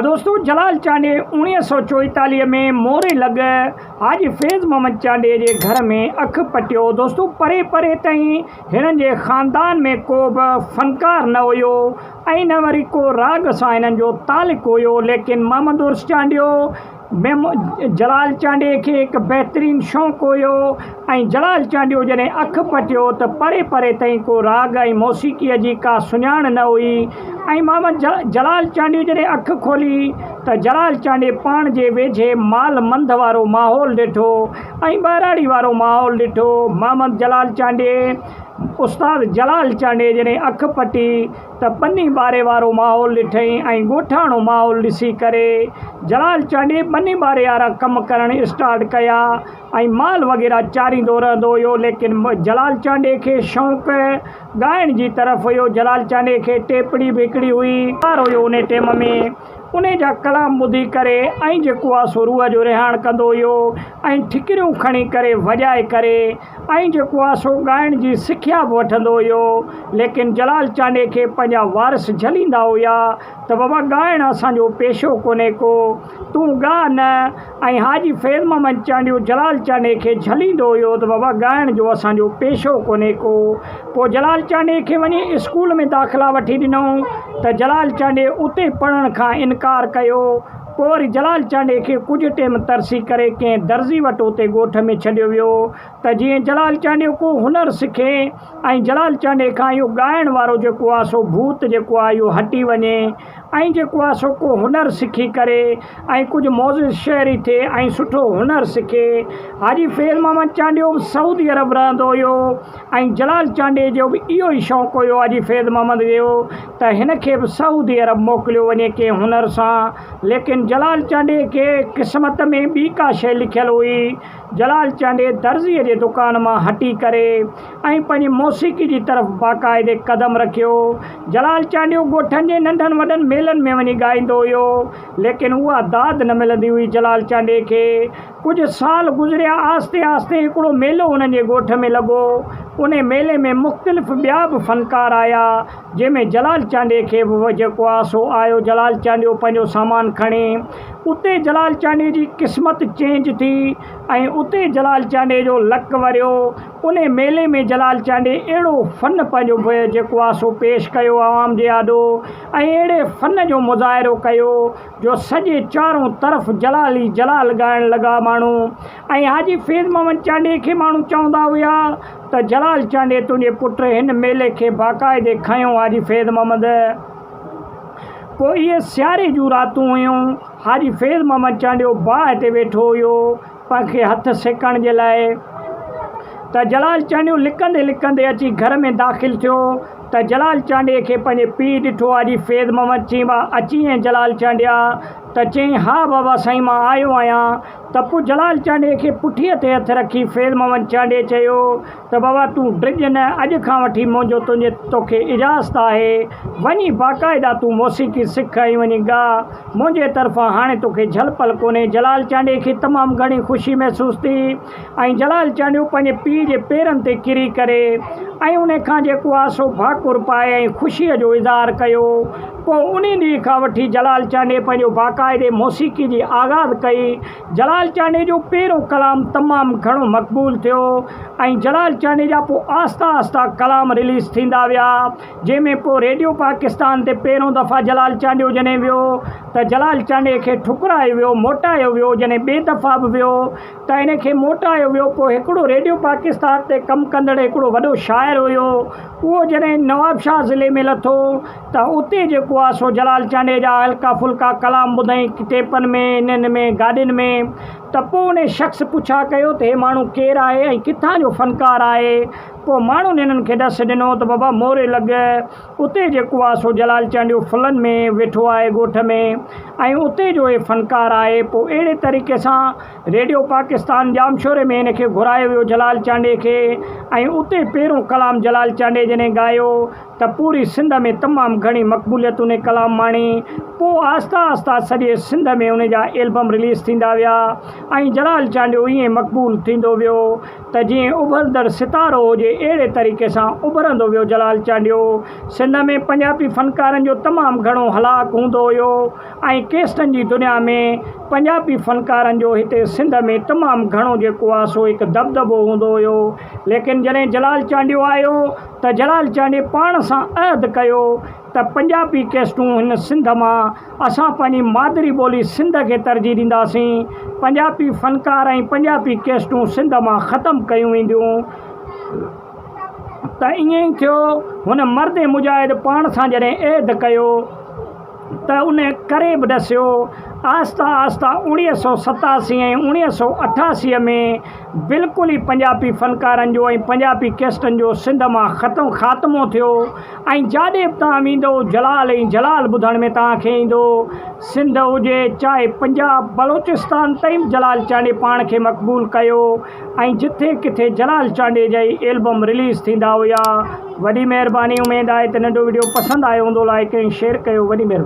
دوستو جلال چانڊيي 1944 ۾ موري لڳ حاجي فيض محمد چانڊيي جي گهر ۾ اک پٽيو. دوستو پري پري تائين هنن جي خاندان ۾ ڪو به فنڪار نه هيو ۽ نه وري ڪو راڳ سان هنن جو تعلق هيو ليڪن محمد عرس چانڊيو جلال چانڊيي کي هڪ بهترين شوق هيو ۽ جلال چانڊيو جڏهن اک پٽيو ته پري پري تائين ڪو راڳ ۽ موسيقيء جي ڪا سڃاڻ نه هئي ۽ محمد جلال چانڊيو جڏهن اک کولي ته جلال چانڊيي پاڻ جي ويجهي مال منڌ وارو ماحول ڏٺو ۽ ٻهراڙي وارو ماحول ڏٺو. محمد جلال چانڊيي استاد جلال چانڊيي جڏهن اک پٽي ته ٻني ٻاري وارو ماحول ڏٺئين ۽ ڳوٺاڻو ماحول ڏسي ڪري جلال چانڊيي ٻني ٻاري وارا ڪم ڪرڻ اسٽارٽ ڪيا ۽ مال وغيره چاريندو رهندو هيو ليڪن جلال چانڊيي کي شوق ڳائڻ جي طرف هيو جلال چانڊيي کي ٽيپڙي به هڪڙي هئي ٻار هيو انهي ٽيم ۾ انهي جا ڪلام ٻڌي ڪري ۽ جيڪو آ سو روح جو رهاڻ ڪندو هيو ۽ ٺڪريون کڻي ڪري وڄائي ڪري ۽ جيڪو آ سو ڳائڻ جي سکيا به وٺندو هيو ليڪن جلال چانڊيي کي پنهنجا وارث جهليندا هيا ته بابا ڳائڻ اسان جو پيشو ڪونهي ڪو تون ڳاء نه ۽ حاجي فيض محمد چانڊيو جلال چانڊيي کي جهليندو هيو ته بابا ڳائڻ جو اسان جو پيشو ڪونهي ڪو پوء جلال چانڊيي کي وڃي اسڪول ۾ داخلا وٺي ڏنائون ته جلال چانڊيي اتي پڙهڻ کان انڪار ڪيو پوء وري جلال چانڊيي کي ڪجهه ٽيم ترسي ڪري ڪنهن درزي وٽ اتي ڳوٺ ۾ ڇڏيو ويو ته جيئن جلال چانڊيو ڪو هنر سکي ۽ جلال چانڊيي کان اهو ڳائڻ وارو جيڪو آ سو ڀوت جيڪو آ اهو هٽي وڃي ۽ جيڪو آ سو ڪو هنر سکي ڪري ۽ ڪجهه معزز شهري ٿئي ۽ سٺو هنر سکي. حاجي فيض محمد چانڊيو به سعودي عرب رهندو هيو ۽ جلال چانڊيي جو به اهو ئي شوق هيو حاجي فيض محمد جو ته هن کي به سعودي عرب موڪليو وڃي ڪنهن هنر سان ليڪن جلال چانڊيي کي قسمت ۾ ٻي ڪا شيء لکيل هئي. جلال چانڊيي درزيء جي دڪان مان هٽي ڪري ۽ پنهنجي موسيقي جي طرف باقاعدي قدم رکيو. جلال چانڊيو ڳوٺن جي ننڍن وڏن ميلن ۾ وڃي ڳائيندو هيو، ليڪن اها داد نه ملندي هئي جلال چانڊيي کي. ڪجهه سال گذريا آهستي آهستي هڪڙو ميلو انهن جي ڳوٺ ۾ لڳو. انهي ميلي ۾ مختلف ٻيا به فنڪار آيا، جنهن ۾ جلال چانڊيي کي به جيڪو آ سو آيو. جلال چانڊيو پنهنجو سامان کڻي اتي جلال چانڊيي جي قسمت چينج ٿي ۽ اتي جلال چانڊيي جو لڪ وريو. انهي ميلي ۾ جلال چانڊيي اهڙو فن پنهنجو جيڪو آ سو پيش ڪيو عوام جي آڏو ۽ اهڙي فن جو مظاهرو ڪيو جو سڄي چارون طرف جلال ئي جلال ڳائڻ لڳا ماڻهو ۽ حاجي فيض محمد چانڊيي کي ماڻهو چوندا هيا ته جلال چانڊيي تنهنجي پٽ هن ميلي کي باقاعدي کنيو حاجي فيض محمد پوء اهي سياري جون راتون هيون. حاجي فيض محمد چانڊيو باهه تي ويٺو هيو، پنهن کي هٿ سيڪڻ جي لاء ته جلال چانڊيو لڪندي لڪندي اچي گهر ۾ داخل ٿيو ته جلال چانڊيي کي پنهنجي پيء ڏٺو. حاجي فيض محمد چيائين با اچين جلال چانڊيا؟ ته چيائين ها بابا سائين مان آيو آهيان. ته پوء جلال چانڊيي کي پٺيء تي هٿ رکي فيض محمد چانڊيي چيو ته بابا تون ڊڄ نه، اڄ کان وٺي منهنجو تنهنجي توکي اجازت آهي، وڃي باقاعده تون موسيقي سک ۽ وڃي ڳاء، منهنجي طرفان هاڻي توکي جهل پل ڪونهي. جلال چانڊيي کي تمام گهڻي خوشي محسوس ٿي ۽ جلال چانڊيو پنهنجي پيء جي پيرن تي ڪري ڪري ۽ ان کان جيڪو آ سو ڀاڪر پائي ۽ خوشيء جو اظهار ڪيو. پوء انهي ڏينهن کان وٺي جلال چانڊيي پنهنجو باقاعدي موسيقي جي آغاز ڪئي. جلال چانڊيي جو پهريون ڪلام تمام گهڻو مقبول ٿيو ۽ جلال چانڊيي جا پوء آهسته آهسته ڪلام رليز ٿيندا ويا جنهن ۾ پوء ريڊيو پاڪستان تي پهريون دفعا جلال چانڊيو جڏهن ويو ته جلال چانڊيي کي ٺڪرايو ويو موٽايو ويو جڏهن ٻئي دفعا به ويو ته ان کي موٽايو ويو پوء هڪڙو ريڊيو پاڪستان تي ڪم ڪندڙ هڪڙو وڏو شاعر هيو اهو جڏهن نوابشاهه ضلعي ۾ لٿو ته اتي جيڪو آ سو جلال چانڊيي جا هلڪا ڦلڪا ڪلام ٻڌائين ٽيپن ۾ انهن ۾ گاڏين ۾ ته پوء انهي شخص پڇا ڪيو ته هي ماڻهو ڪير آهي ۽ ڪٿان جو فنڪار آهي پوء ماڻهن هنن کي ڏس ڏنو ته بابا موري لڳ اتي جيڪو آ سو جلال چانڊيو ڦلن ۾ ويٺو آهي ڳوٺ ۾ ۽ اتي جو هي فنڪار آهي پوء اهڙي طريقي سان ريڊيو پاڪستان ڄامشوري ۾ هن کي گهرايو ويو جلال چانڊيي کي ۽ اتي پهريون ڪلام جلال چانڊيي جڏهن ڳايو ته پوري سنڌ ۾ تمام گهڻي مقبوليت ان ڪلام ماڻي. پوء آهسته آهسته سڄي سنڌ ۾ ان جا البم رليز ٿيندا ويا ۽ جلال چانڊيو ائين مقبول ٿيندو ويو ته جيئن اڀرندڙ ستارو هجي. اهڙي طريقي سان اڀرندو ويو جلال چانڊيو سنڌ ۾ پنجابي فنڪارن جو تمام گهڻو هلاڪ هوندو هيو ۽ ڪيسٽن جي دنيا ۾ پنجابي فنڪارن جو هتي سنڌ ۾ تمام گهڻو جيڪو آ سو هڪ دٻدٻو هوندو هيو ليڪن جڏهن جلال چانڊيو آيو ته جلال چانڊيي پاڻ سان عهد ڪيو ته پنجابي ڪيسٽون هن سنڌ مان اسان پنهنجي مادري ٻولي سنڌ کي ترجيح ڏينداسين پنجابي فنڪار ۽ پنجابي ڪيسٽون سنڌ مان ختم ڪيون وينديون ته ائين ئي ٿيو هن مرد مجاهد پاڻ سان جڏهن عهد ڪيو ته ان ڪري به ڏسيو. آهسته آهسته 1987 ۽ 1988 ۾ بلڪل ئي پنجابي فنڪارن جو ۽ پنجابي ڪيسٽن جو سنڌ مان ختم خاتمو ٿيو ۽ جاڏي به توهان ويندؤ جلال ۽ جلال ٻڌڻ ۾ توهان کي ايندو. سنڌ هجي چاهي پنجاب بلوچستان تائين به جلال چانڊيي پاڻ کي مقبول ڪيو ۽ جٿي ڪٿي جلال چانڊيي جا ئي البم رليز ٿيندا هيا. وڏي مهرباني اميد آهي ته ننڍو وڊيو پسند آيو هوندو لائيڪ ۽ شيئر ڪيو وڏي مهرباني.